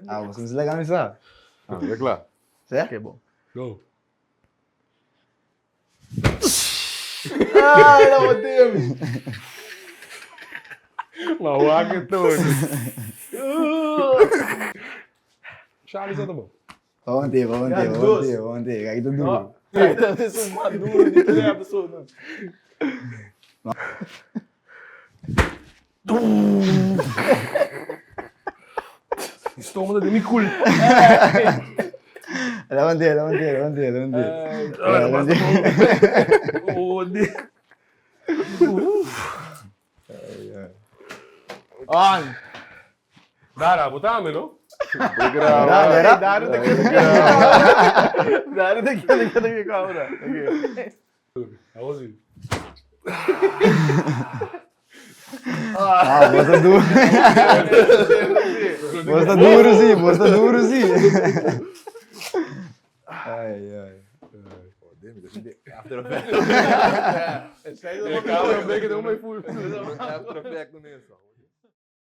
Ah, boso mester laga mi sa. Ah, ya kla. Sè? Oké, bon. Go. Ah, la botem. Ma wak e Tony. Charlie sa ta bon. Aguante, aguante, Ja, dos. aguante, aguante. Kijk, ta duro. Dat is un maduro di tres episode. Mi stoma ta den mi kul. Aguante, aguante, aguante, aguante. Ah, basta bon. Oh, di. On. Dara, bo tambe, no? Dara, dara. Dara ta keda Dara ta keda keda ke kaura. Awo si. Ah, bo ta duro. Bo ta duro si, bo ta duro si. Ai, ai. After effect. E kamer un beke den un my full. After effect no eso.